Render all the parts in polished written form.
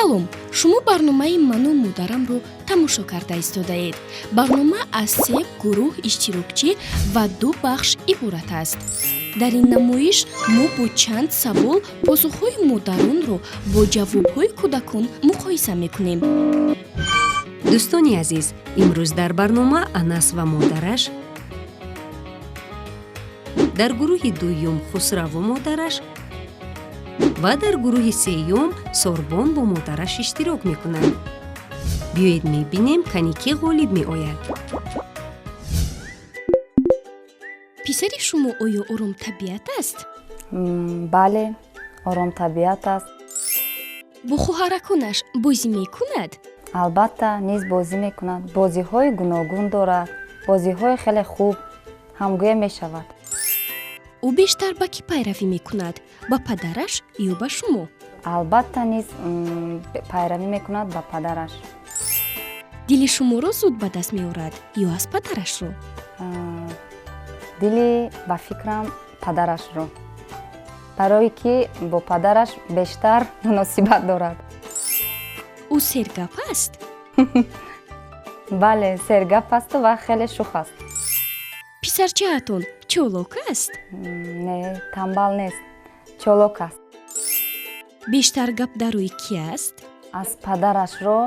Салом, шумо барномаи «Ману модарамро» тамошо карда истодаед. Барнома аз се гурӯҳ иштирокчӣ ва ду бахш иборат аст. Дар ин намоиш мо бо чанд савол посухҳои модаронро бо ҷавобҳои кӯдакон муқоиса мекунем. Дӯстони азиз, имрӯз дар барнома Анас ва модараш, дар гурӯҳи дуюм Хусраву модараш ва дар гурӯҳи сеюм Сорбон бо модараш иштирок мекунанд. Биёед мебинем, кани кӣ ғолиб меояд. Писари шумо оё оромтабиат аст? Бале, оромтабиат аст. Бо хоҳараконаш бозӣ мекунад? Албатта, низ бозӣ мекунад. Бозиҳои гуногун дорад, бозиҳои хеле хуб, ҳамгӯя мешавад. Ӯ бештар ба кӣ пайравӣ мекунад, ба падараш ё ба шумо? Албатта, низ пайравӣ мекунад ба падараш. Дили шуморо зуд ба даст меорад ё аз падарашро? Дили, ба фикрам, падарашро, барое ки бо падараш бештар муносибат дорад. Ӯ сергап аст? Бале, сергап асту ва хеле шух аст. Писарчаатон чолок аст? Не, тамбал нест, чолок аст. Бештар гап дар рӯи кӣ аст? Аз падарашро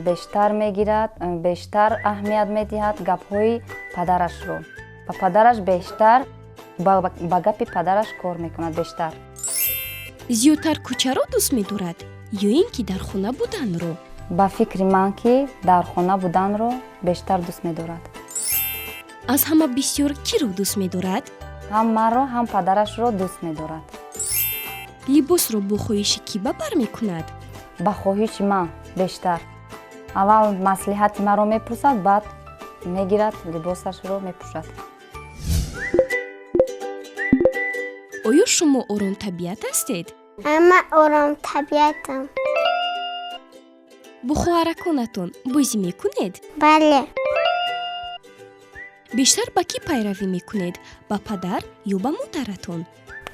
бештар мегирад, бештар аҳамият медиҳад гапҳои падарашро. Ба падараш бештар, ба гапи падараш кор мекунад бештар. Зиёдтар кӯчаро дӯст медорад ё ин ки дар хона буданро? Ба фикри ман, ки дар хона буданро бештар дӯст медорад. Аз ҳама бисёр киро дӯст медорад? Ҳам маро, ҳам падарашро дӯст медорад. Либосро бо хоҳиши кӣ ба бар мекунад? Ба хоҳиши ман бештар. Аввал маслиҳати маро мепурсад, баъд мегирад, либосашро мепӯшад. Оё шумо оромтабиат ҳастед? Ман оромтабиатам. Бо хоҳараконатон бозӣ мекунед? Бале. Бештар ба кӣ пайравӣ мекунед, ба падар ё ба модаратон?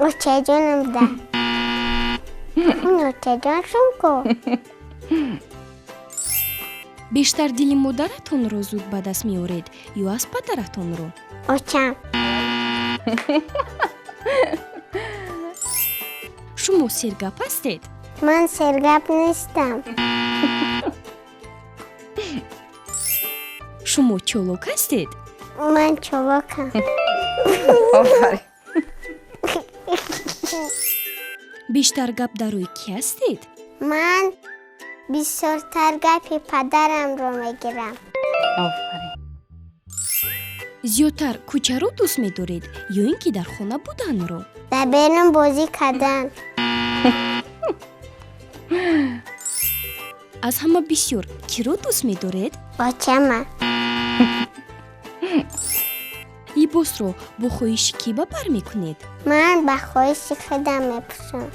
Очаҷонам да. Очаҷоншон ку. Бештар дили модаратонро зуд ба даст меоред ё аз падаратонро? Очам. Шумо сергап ҳастед? Ман сергап нестам. Шумо чолок ҳастед? Ман чолокам. Офарин. Бештар гап дар рӯи кӣ ҳастед? Ман бисёртар гапи падарамро мегирам. Офарин. Зиёдтар кӯчаро дӯст медоред ё ин ки дар хона буданро? Дар берун бозӣ кардан. Аз ҳама бисёр киро дӯст медоред? Очама. Либосро бо хоҳиши кӣ ба бар мекунед? Ман ба хоҳиши худам мепӯшам.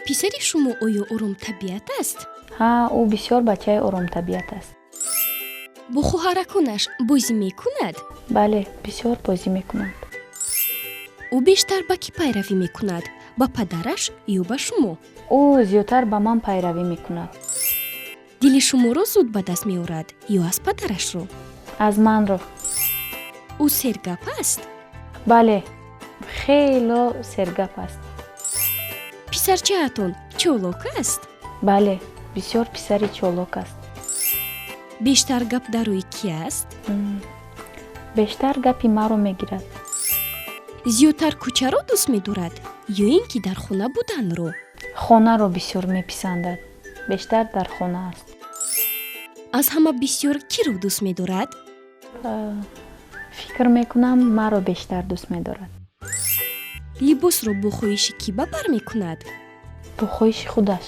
Писари шумо оё оромтабиат аст? Ҳа, ӯ бисёр бачаи оромтабиат аст. Бо хоҳараконаш бозӣ мекунад? Бале, бисёр бозӣ мекунад. Ӯ бештар ба кӣ пайравӣ мекунад, ба падараш ё ба шумо? Ӯ зиёдтар ба ман пайравӣ мекунад. Дили шуморо зуд ба даст меорад ё аз падарашро? Аз манро. Ӯ сергап аст? Бале, хело сергап аст. Писарчаатон чолок аст? Бале, бисёр писари чолок аст. Бештар гап дар рӯи кӣ аст? Бештар гапи маро мегирад. Зиёдтар кӯчаро дӯст медорад ё ин ки дар хона буданро? Хонаро бисёр меписандад, бештар дар хона аст. Аз ҳама бисёр киро дӯст медорад? Фикр мекунам, маро бештар дӯст медорад. Либосро бо хоҳиши кӣ ба бар мекунад? Бо хоҳиши худаш.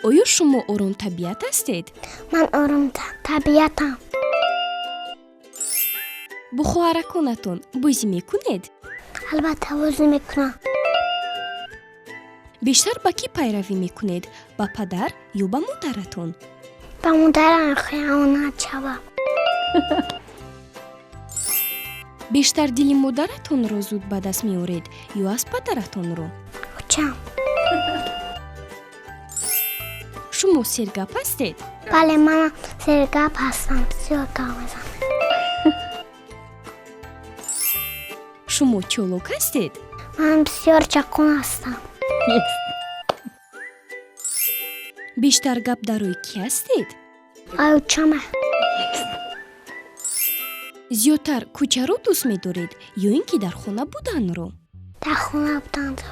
Оё шумо оромтабиат ҳастед? Ман оромтабиатам. Бо хоҳараконатон бозӣ мекунед? Албатта, бозӣ мекунам. Бештар ба кӣ пайравӣ мекунед, ба падар ё ба модаратон? Ба модарам хиёнат шавам. Бештар дили модаратонро зуд ба даст меоред ё аз падаратонро? Очам. Шумо сергап ҳастед? Бале, манам сергап ҳастам, бисёр гап мезанам. Шумо чолок ҳастед? Ман бисёр чаққон ҳастам. Бештар гап дар рӯи кӣ ҳастед? Ай очама. Зиёдтар кӯчаро дӯст медоред ё ин ки дар хона буданро? Дар хона буданро.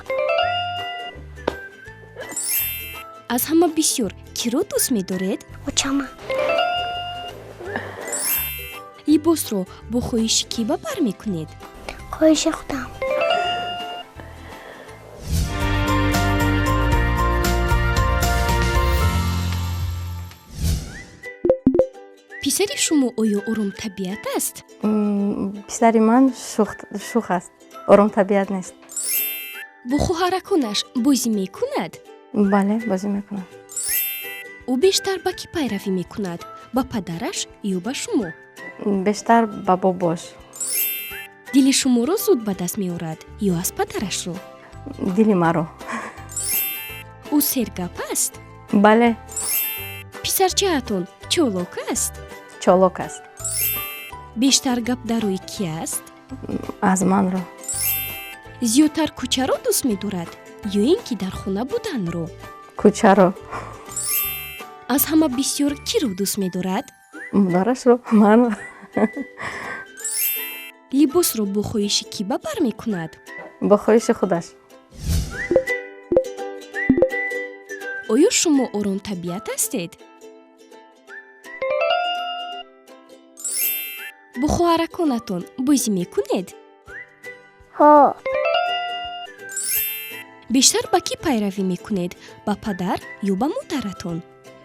Аз ҳама бисёр киро дӯст медоред? Очама. Либосро бо хоҳиши кӣ ба бар мекунед? Хоҳиши худам. Писари шумо оё оромтабиат аст? Писари ман шух аст, оромтабиат нест. Бо хоҳараконаш бозӣ мекунад? Бале, бозӣ мекунад. Ӯ бештар ба кӣ пайравӣ мекунад? Ба падараш ё ба шумо? Бештар ба бобош. Дили шуморо зуд ба даст меорад ё аз падарашро? Дили маро. Ӯ сергап аст? Бале. Писарчаатон чолок аст? Чолок аст. Бештар гап дар рӯи кӣ аст? Аз манро. Зиёдтар кӯчаро дӯст медорад ё ин ки дар хона буданро? Кӯчаро. Аз ҳама бисёр киро дӯст медорад? Модарашро, манро. Либосро бо хоҳиши кӣ ба бар мекунад? Бо хоҳиши худаш. Оё шумо оромтабиат ҳастед? Бо хоҳараконатон бозӣ мекунед? Ҳо. Бештар ба кӣ пайравӣ мекунед? Ба падар ё ба модаратон?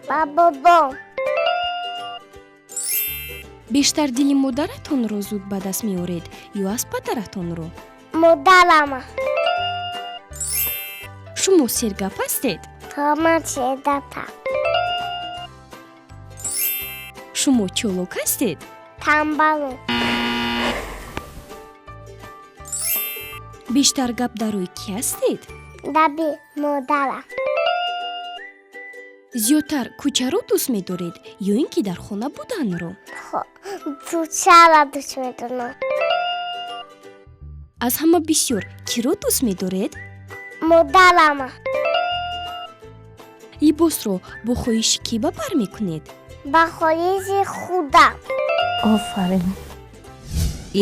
Ба бобом. Бештар дили модаратонро зуд ба даст меоред ё аз падаратонро? Модарама. Шумо сергап ҳастед? Ҳо, ман сергапам. Шумо чолок ҳастед? Тамбалу. Бештар гап дар рӯи кӣ ҳастед? Даби модарам. Зиёдтар кӯчаро дӯст медоред ё ин ки дар хона буданро? Кӯчаро дӯст медорам. Аз ҳама бисёр киро дӯст медоред? Модарама. Либосро бо хоҳиши кӣ ба бар мекунед? Ба хоҳиши худам. Офарин.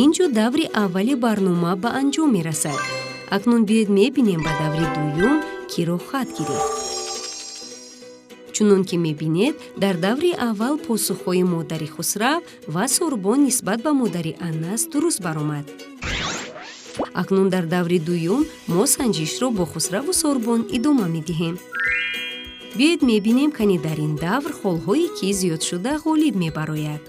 Ин ҷо даври аввали барнома ба анҷом мерасад. Акнун биёед мебинем ба даври дуюм киро хат гирифт. Чунон ки мебинед, дар даври аввал посухҳои модари Хусрав ва Сорбон нисбат ба модари Анас дуруст баромад. Акнун дар даври дуюм мо санҷишро бо Хусраву Сорбон идома медиҳем. Биёед мебинем, кани дар ин давр холҳое ки зиёдшуда ғолиб мебарояд.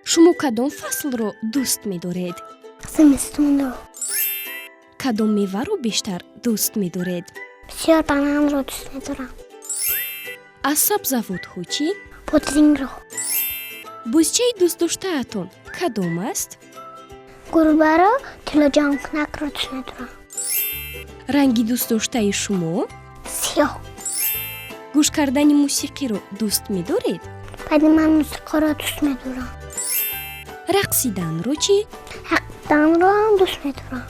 Шумо кадом фаслро дӯст медоред? Зимистонро. Кадом меваро бештар дӯст медоред? Бисёр бананро дӯст медорам. Аз сабзавотҳо чӣ? Бодрингро. Бозичаи дӯстдоштаатон кадом аст? Гурбаро, тиллоҷамкунакро дӯст медорам. Ранги дӯстдоштаи шумо? Сиёҳ. Гӯш кардани мусиқиро дӯст медоред? Баъди ман мусиқиро дӯст медорам. Рақсиданро чӣ? Рақсиданро ҳам дӯст медорам.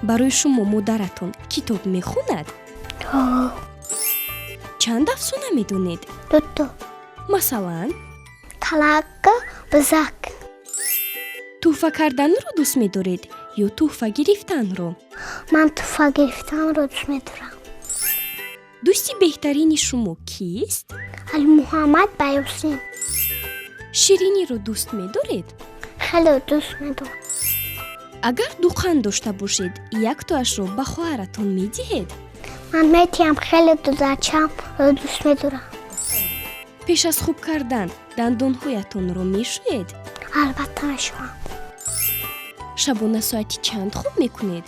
Барои шумо модаратон китоб мехонад? Ҳо. Чанд афсона медонед? Дуто. Масалан? Талак, бизак. Тӯҳфа карданро дӯст медоред ё тӯҳфа гирифтанро? Ман тӯҳфа гирифтанро дӯст медорам. Дӯсти беҳтарини шумо кист? Алимуҳаммад Баюсин. Шириниро дӯст медоред? Хеле дӯст медорам. Агар ду қанд дошта бошед, яктоашро ба хоҳаратон медиҳед? Ман метиҳам, хеле дудачамро дӯст медорам. Пеш аз хуб кардан дандонҳоятонро мешӯед? Албатта мешӯям. Шабона соати чанд хоб мекунед?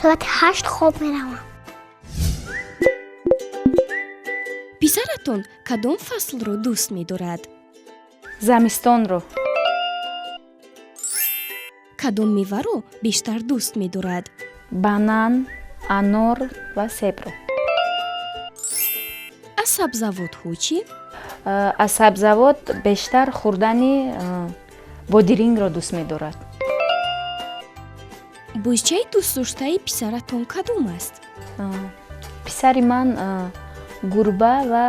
Соати 8 хоб меравам. Писаратон кадом фаслро дӯст медорад? Замистонро. Кадом меваро бештар дӯст медорад? Банан, анор ва себро. Аз сабзавотҳо чӣ? Аз сабзавот бештар хӯрдани бодирингро дӯст медорад. Бозичаи дӯстдоштаи писаратон кадом аст? Писари ман гурба ва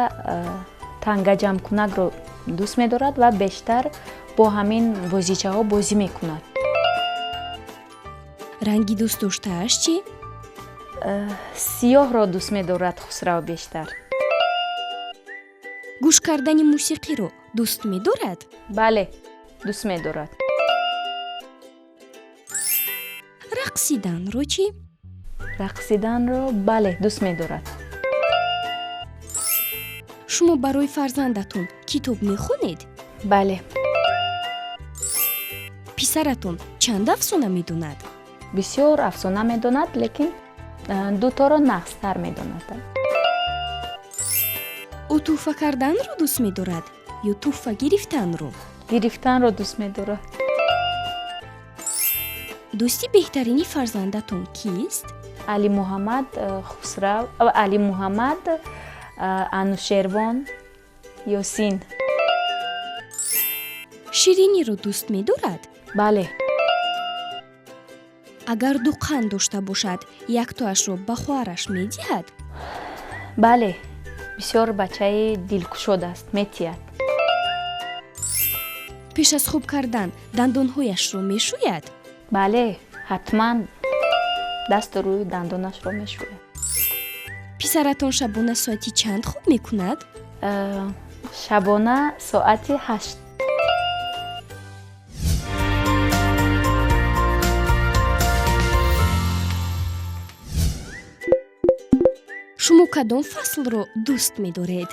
тангаҷамъкунакро дӯст медорад ва бештар бо ҳамин бозичаҳо бозӣ мекунад. Ранги дӯстдоштааш чӣ? Сиёҳро дӯст медорад Хусрав бештар. Гӯш кардани мусиқиро дӯст медорад? Бале, дӯст медорад. Рақсиданро чӣ? Рақсиданро бале, дӯст медорад. Шумо барои фарзандатон китоб мехонед? Бале. Писаратон чанд афсона медонад? Бисёр афсона медонад, лекин дуторо нағзтар медонад. Ӯ тӯҳфа карданро дӯст медорад ё тӯҳфа гирифтанро? Гирифтанро дӯст медорад. Дӯсти беҳтарини фарзандатон кист? Алимуҳаммад, Хусрав, Алимуҳаммад, Анушервон, Ёсин. Шириниро дӯст медорад? Бале. Агар ду қанд дошта бошад, яктоашро ба хоҳараш медиҳад? Бале, бисёр бачаи дилкушод аст, метиҳад. Пеш аз хоб кардан дандонҳояшро мешӯяд? Бале, ҳатман дасту рӯи дандонашро мешӯяд. Писаратон шабона соати чанд хоб мекунад? Шабона соати 8. Шумо кадом фаслро дӯст медоред?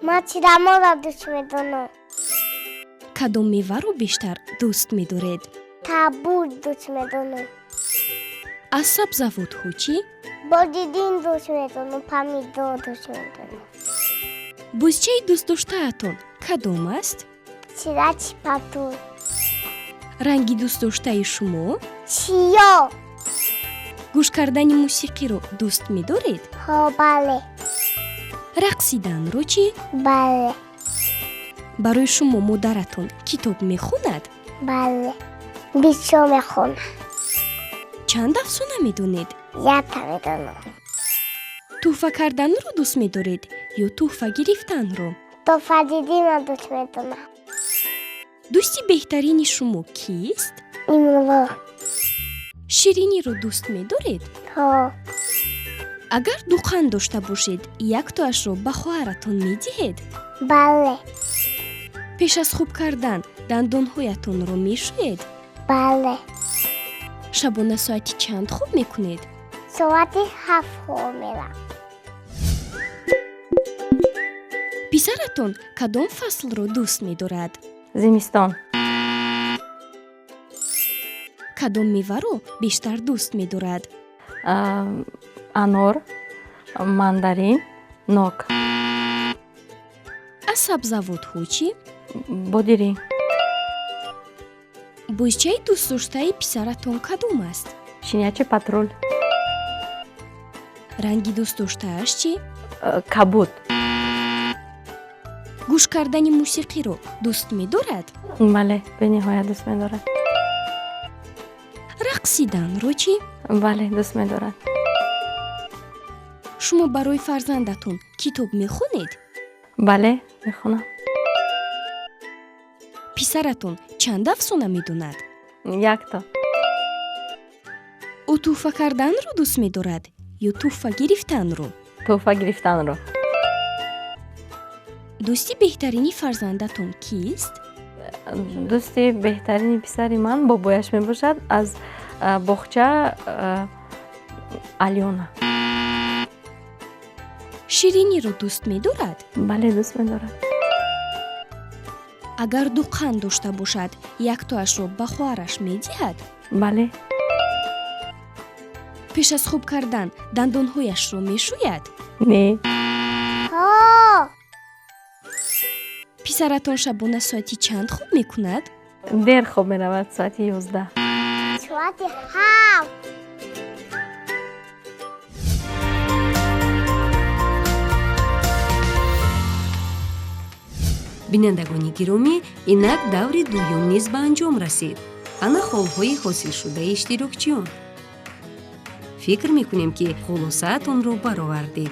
Ман тирамоҳро дӯст медорам. Кадом меваро бештар дӯст медоред? Табур дӯст медорам. Аз сабзавотҳо чӣ? Бодидин дӯст медорам, помидор дӯст медорам. Бозичаи дӯстдоштаатон кадом аст? Чирачи патур. Ранги дӯстдоштаи шумо? Сиёҳ. Гӯш кардани мусиқиро дӯст медоред? Ҳо, бале. Рақсиданро чӣ? Бале. Барои шумо модаратон китоб мехонад? Бале, бисёр мехонад. Чанд афсона медонед? Якта медонам. Тӯҳфа карданро дӯст медоред ё тӯҳфа гирифтанро? Тӯҳфа дидинро дӯст медорам. Дӯсти беҳтарини шумо кист? Имрӯз. Шириниро дӯст медоред? Ҳо. Агар ду қанд дошта бошед, яктоашро ба хоҳаратон медиҳед? Бале. Пеш аз хоб кардан дандонҳоятонро мешӯед? Бале. Шабона соати чанд хоб мекунед? Соати 7 хоб мерам. Писаратон кадом фаслро дӯст медорад? Зимистон. Кадом меваро бештар дӯст медорад? Анор, мандарин, нок. Аз сабзавотҳо чӣ? Бодиринг. Бозичаи дӯстдоштаи писаратон кадом аст? Щенячий патруль. Ранги дӯстдоштааш чӣ? Кабуд. Гӯш кардани мусиқиро дӯст медорад? Бале, бениҳоят дӯст медорад. Рақсиданро чӣ? Бале, дӯст медорад. Шумо барои фарзандатон китоб мехонед? Бале, мехонам. Писаратон чанд афсона медонад? Якто. Ӯ тӯҳфа карданро дӯст медорад ё тӯҳфа гирифтанро? Тӯҳфа гирифтанро. Дӯсти беҳтарини фарзандатон кист? Дӯсти беҳтарини писари ман бобояш мебошад аз боғча Алёна. Шириниро дӯст медорад? Бале, дӯст медорад. Агар ду қанд дошта бошад, яктоашро ба хоҳараш медиҳад? Бале. Пеш аз хоб кардан дандонҳояшро мешӯяд? Не. Ҳо. Писаратон шабона соати чанд хоб мекунад? Дер хоб меравад, соати 11. Соати 7. Бинандагони гиромӣ, инак даври дуюм низ ба анҷом расид. Ана холҳои ҳосилшудаи иштирокчиён. Фикр мекунем, ки хулосаатонро баровардед.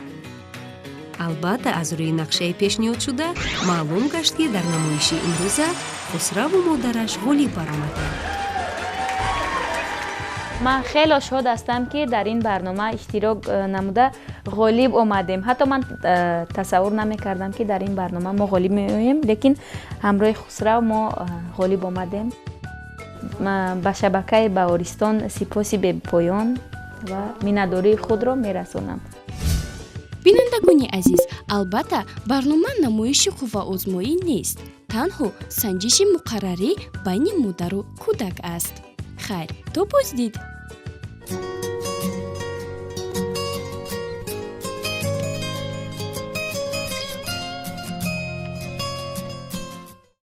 Албатта, аз рӯи нақшаи пешниҳодшуда маълум гашт, ки дар намоиши имрӯза Хусраву модараш ғолиб баромаданд. Ман хело шод ҳастам, ки дар ин барнома иштирок намуда ғолиб омадем. Ҳатто ман тасаввур намекардам, ки дар ин барнома мо ғолиб меоем, лекин ҳамроҳи Хусрав мо ғолиб омадем. Ба шабакаи Баҳористон сипоси бепоён ва миннатдории худро мерасонам. Бинандагони азиз, албатта, барнома намоиши қувваозмоӣ нест, танҳо санҷиши муқаррарӣ байни модару кӯдак аст. Хайр, то боздид.